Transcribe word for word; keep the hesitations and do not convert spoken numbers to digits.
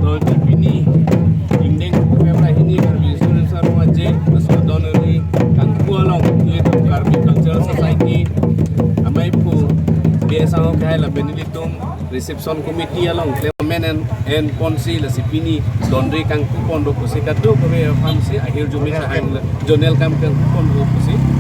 Tol pini, ingdeng February hini Karbi Riso Nimso Arat Rong Aje, laso adon ari kangpu along, ilitum Karbi Cultural Society, amei aphu, B S Angho kehai lapen ilitum Reception Committee along, klem amen en, en ponsi lasi pini, donri kangpu pon do pusi kadokave aphansi ahirjume sahang le, zonal kam kangpu pon do pusi.